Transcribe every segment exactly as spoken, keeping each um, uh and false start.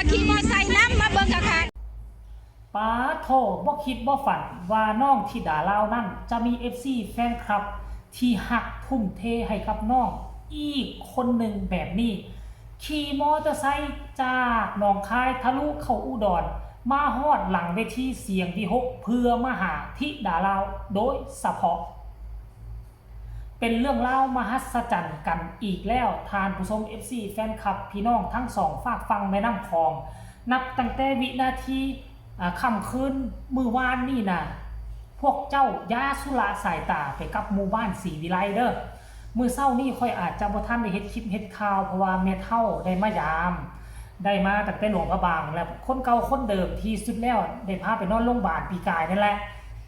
ขี่มอไซค์นำมาเบิ่งคักๆ ปาโท บ่คิดบ่ฝันว่าน้องธิดาลาวนั้นจะมี เอฟซี แฟนคลับที่ฮักทุ่มเทให้กับน้องอีกคนหนึ่งแบบนี้ ขี่มอเตอร์ไซค์จากหนองคายทะลุเข้าอุดร มาฮอดหลังเวทีเสียงวิหก เพื่อมาหาธิดาลาวโดยเฉพาะ เป็นเรื่องราวมหัศจรรย์กันอีกแล้ว ท่านผู้ชม เอฟซี แฟนคลับ พี่น้องทั้งสองฟากฝั่งแม่น้ำของ นับตั้งแต่วินาที อ่า ค่ำคืนมื้อวานนี่นะ พวกเจ้าอย่าสุละสายตาไปกับหมู่บ้านศรีวิไลเด้อ มื้อเช้านี่ข้อยอาจจะบ่ทันได้เฮ็ดคลิปเฮ็ดข่าว เพราะว่าแม่เฒ่าได้มายาม ได้มาตั้งแต่หลวงพระบางแล้ว คนเก่าคนเดิมที่สุดแล้วได้พาไปนอนโรงพยาบาลปีกายนั่นแหละ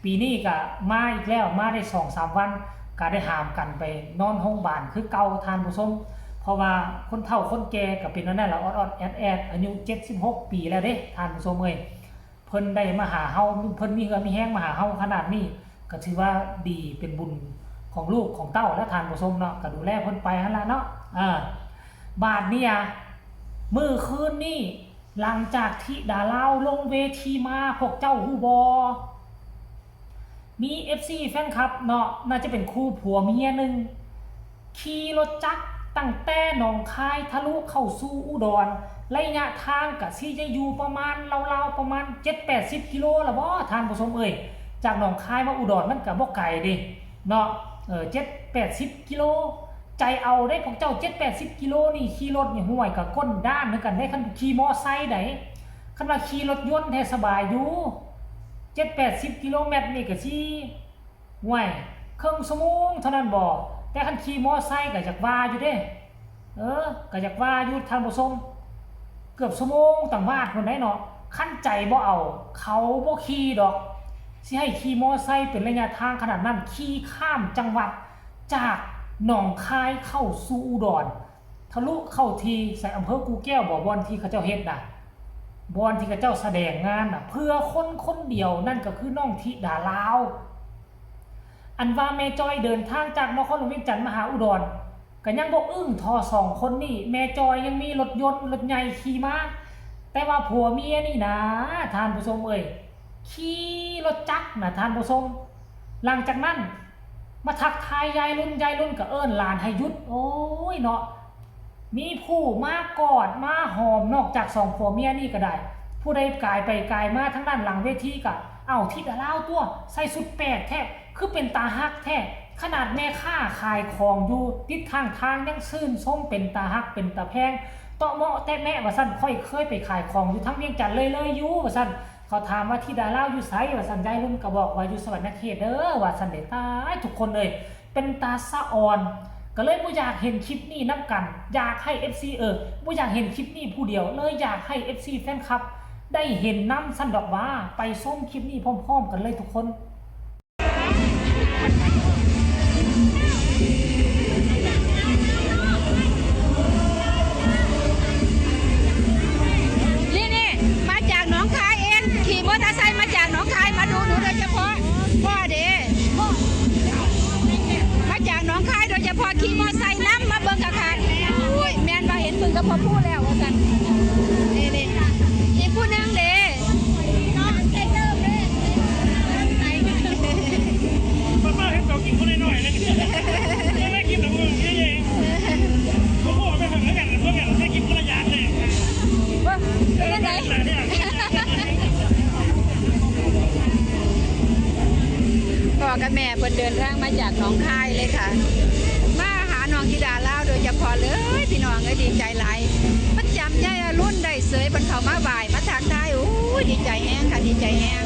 ปีนี้ก็มาอีกแล้ว มาได้สองสามวัน ก็ได้หามกันไปนอนโรงพยาบาลคือเก่า ท่านผู้ชม เพราะว่าคนเฒ่าคนแก่ก็เป็นอันนั้นล่ะ ออดๆแอดๆ อายุเจ็ดสิบหกปีแล้วเด้ ท่านผู้ชมเอ้ย เพิ่นได้มาหาเฮา เพิ่นมีเหือมีแฮงมาหาเฮาขนาดนี้ ก็ถือว่าดี เป็นบุญของลูกของเต้าและท่านผู้ชมเนาะ ก็ดูแลเพิ่นไปหั่นล่ะเนาะ เออ บาดนี้อะ มื้อคืนนี้ หลังจากที่ดาลาวลงเวทีมา พวกเจ้าฮู้บ่ มี เอฟซี แฟนคลับเนาะ น่าจะเป็นคู่ผัวเมียหนึ่ง ขี่รถจักรตั้งแต่หนองคายทะลุเข้าสู่อุดร ระยะทางก็สิจะอยู่ประมาณราวๆประมาณเจ็ดแปดสิบกิโลละบ่ ท่านผู้ชมเอ้ย จากหนองคายมาอุดรมันก็บ่ไกลเด้เนาะ เออ เจ็ดแปดสิบกิโล ใจเอาได้พวกเจ้า เจ็ดแปดสิบกิโลนี่ ขี่รถนี่ ห้วย ก็ก้นด้านคือกันได้ คันขี่มอไซค์ได้ คันว่าขี่รถยนต์แท้สบายอยู่ เจ็ดแปดสิบกิโลเมตรนี่ก็สิ ห้วย ครึ่งชั่วโมงเท่านั้นบ่ แต่คันขี่มอไซค์ก็อยากว่าอยู่เด้ เออ ก็อยากว่าอยู่ท่านผู้ชม เกือบชั่วโมงต่างวาดพุ้นได้เนาะ คันใจบ่เอา เขาบ่ขี่ดอก สิให้ขี่มอไซค์เป็นระยะทางขนาดนั้น ขี่ข้ามจังหวัด จากหนองคายเข้าสู่อุดร ทะลุเข้าที่ไส อำเภอกู่แก้วบ่ บ่อนที่เขาเจ้าเฮ็ดน่ะ บ่อนที่เขาเจ้าแสดงงานน่ะ เพื่อคนคนเดียว นั่นก็คือน้องธิดาลาว อันว่าแม่จอยเดินทางจากนครหลวงเวียงจันทน์มาหาอุดร ก็ยังบ่อึ้งเท่าสองคนนี้ แม่จอยยังมีรถยนต์รถใหญ่ขี่มา แต่ว่าผัวเมียนี่นะ ท่านผู้ชมเอ้ย ขี่รถจักรนะท่านผู้ชม หลังจากนั้น มาทักทายยายรุ่น ยายรุ่นก็เอิ้นหลานให้หยุด โอ้ยเนาะ มีผู้มากอดมาหอม นอกจากสองผัวเมียนี่ก็ได้ ผู้ใดกายไปกายมาทางด้านหลังเวทีก็ "เอ้า ธิดาลาวตัว ใส่ชุดแปลกแท้ คือเป็นตาฮักแท้ ขนาดแม่ค้าขายของอยู่ติดข้างทางยังชื่นชม เป็นตาฮักเป็นตาแพง เตาะเมาะแตะแมะ ว่าซั่น ข้อยเคยไปขายของอยู่ทางเวียงจันทน์เลยๆอยู่ ว่าซั่น เขาถามว่าธิดาลาวอยู่ไส ว่าซั่น ยายรุ่นก็บอกว่าอยู่สะหวันนะเขตเด้อ ว่าซั่นเด้ ตาย ทุกคนเอ้ย เป็นตาสะอ่อน ก็เลยบ่อยากเห็นคลิปนี้นำกัน อยากให้ เอฟซี เออ บ่อยากเห็นคลิปนี้ผู้เดียว เลยอยากให้ เอฟซี แฟนคลับ ได้เห็นนำซั่นดอกหว่า ไปชมคลิปนี้พร้อมๆกันเลยทุกคน นี่นี่ มาจากหนองคายเอง ขี่มอเตอร์ไซค์มาจากหนองคาย มาดูหนูโดยเฉพาะ พ่อเด้ มาจากหนองคายโดยเฉพาะ ขี่มอเตอร์ไซค์นำมาเบิ่งคักๆ อุ้ย แม่นว่าเห็นมึงกับพ่อผู้แล้ว ว่าซั่น นี่นี่ อีกผู้หนึ่งเด้ มันมาเห็นตัวกินคนน้อยๆเลย ไม่ได้กินหรอกมึง เยอะๆ โอ้โห ไม่ทำแล้วกัน เพื่อนกัน ไม่กินคนละอย่างเลย เป็นจังได๋ พ่อกับแม่เพิ่นเดินทางมาจากหนองคายเลยค่ะ มาหาน้องธิดาลาวโดยเฉพาะเลย พี่น้องเอ้ย ดีใจหลาย ประจำยายอรุณได้เสย เพิ่นเข้ามาไหว้ มาทักทาย โอ้ย ดีใจแฮงค่ะ ดีใจแฮง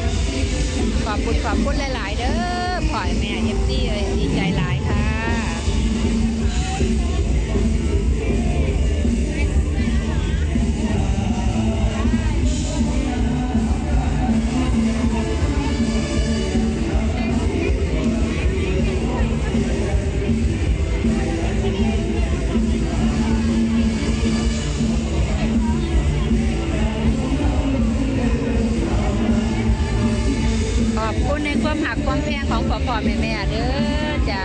ขอบคุณ ขอบคุณหลายๆเด้อ พ่อแม่ เอฟซี เอ้ย ดีใจหลายค่ะ ขอบคุณในความฮักความแพงของพ่อๆแม่ๆเด้อจ้า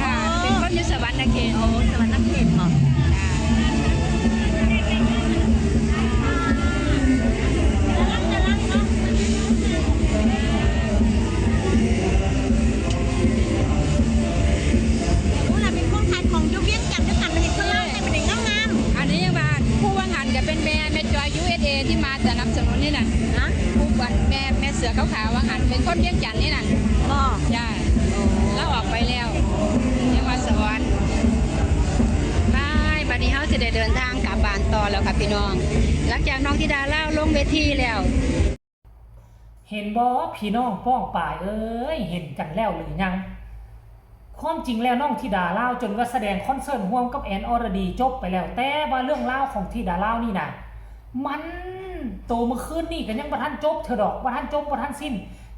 ค่ะ เป็นคนอยู่สวรรณเขต โอ้สวรรณเขตบอก ผู้ละเป็นคนขายของอยู่เวียงจันทน์ด้วยกันมันเห็นคนลาวแต่มันเห็นงาม อันนี้ยังมาผู้วังหันก็เป็นแม่แม่จอย ยูเอสเอ ที่มาสนับสนุนนี่น่ะ ๆนะ ผู้บันแม่แม่เสือขาวๆวังหันเป็นคนเวียงจันทน์นี่น่ะ บอก จ้า โอ้ แล้วออกไปแล้วยังมาสวรรค์บายบัดนี้เฮาสิได้เดินทางกลับบ้านต่อแล้วค่ะพี่น้อง หลังจากน้องธิดาลาวลงเวทีแล้ว เห็นบ่พี่น้องป้องปายเอ้ย เห็นกันแล้วหรือยัง ความจริงแล้วน้องธิดาลาวจนว่าแสดงคอนเสิร์ตร่วมกับแอนอรดีจบไปแล้ว แต่ว่าเรื่องราวของธิดาลาวนี่นะมันโตเมื่อคืนนี่ก็ยังบ่ทันจบเถื่อดอกบ่ทันจบบ่ทันสิ้น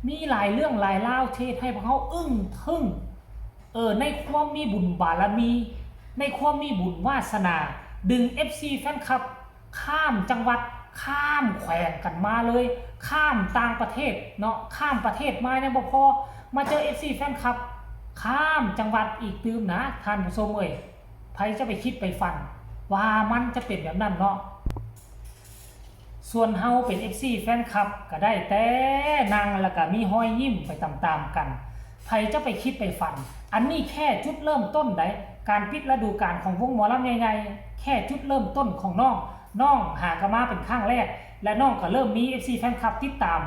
มีหลายเรื่องหลายราวที่เฮ็ดให้พวกเฮาอึ้งทึ่ง เออในความมีบุญบารมี ในความมีบุญวาสนา ดึง เอฟซี แฟนคลับ ข้ามจังหวัด ข้ามแขวงกันมาเลย ข้ามต่างประเทศเนาะข้ามประเทศมายังบ่พอมาเจอ เอฟซี แฟนคลับ ข้ามจังหวัดอีกตื่มนะท่านผู้ชมเอ้ยไผจะไปคิดไปฝัน ว่ามันจะเป็นแบบนั้นเนาะ ส่วนเฮาเป็น เอฟซี แฟนคลับก็ได้แต่นั่งแล้วก็มีฮอยยิ้มไปตามๆกันไผจะไปคิดไปฝัน อันนี้แค่จุดเริ่มต้นไดการปิดฤดูกาลของวงหมอลำใหญ่ๆแค่จุดเริ่มต้นของน้องน้องหากะมาเป็นครั้งแรก และน้องก็เริ่มมี เอฟซี แฟนคลับติดตาม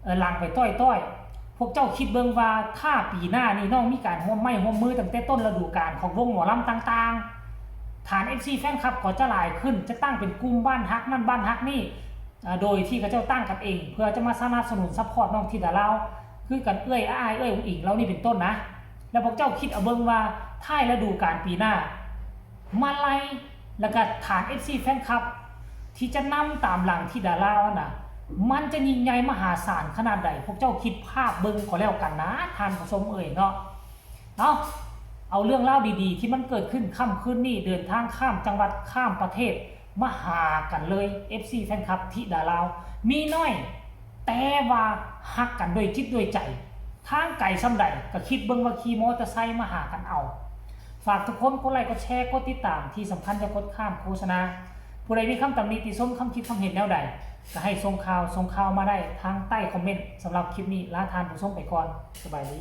เอ่อหลังไปต้อยๆ พวกเจ้าคิดเบิ่งว่าถ้าปีหน้านี่น้องมีการร่วมไม้ร่วมมือตั้งแต่ต้นฤดูกาลของวงหมอลำต่างๆ ฐาน เอฟซี แฟนคลับก็จะหลายขึ้น จะตั้งเป็นกลุ่มบ้านฮักนั่นบ้านฮักนี่อ่าโดยที่เขาเจ้าตั้งกันเอง เพื่อจะมาสนับสนุนซัพพอร์ตน้องธิดาลาวคือกันเอื้อยอ้ายเอื้อยอุ๋งอิ๋งเหล่านี้เป็นต้นนะ แล้วพวกเจ้าคิดเอาเบิ่งว่าท้ายฤดูกาลปีหน้า มาลัยแล้วก็ฐาน เอฟซี แฟนคลับ ที่จะนำตามหลังธิดาลาวนะมันจะยิ่งใหญ่มหาศาลขนาดใด พวกเจ้าคิดภาพเบิ่งก็แล้วกันนะท่านผู้ชมเอ่ยเนาะ เอาเอาเรื่องราวดีๆ ที่มันเกิดขึ้นค่ำคืนนี้เดินทางข้ามจังหวัดข้ามประเทศมาหากันเลย เอฟซี แฟนคลับธิดาลาว มีน้อย แต่ว่าฮักกันด้วยจิตด้วยใจ ทางไกลส่ำใดก็คิดเบิ่งว่าขี่มอเตอร์ไซค์มาหากันเอา ฝากทุกคนกดไลค์กดแชร์กดติดตามที่สำคัญอย่ากดข้ามโฆษณา ผู้ใดมีคำตำหนิติชมคำคิดคำเห็นแนวใด ก็ให้ส่งข่าวส่งข่าวมาได้ทางใต้คอมเมนต์สำหรับคลิปนี้ลาท่านผู้ชมไปก่อนสบายดี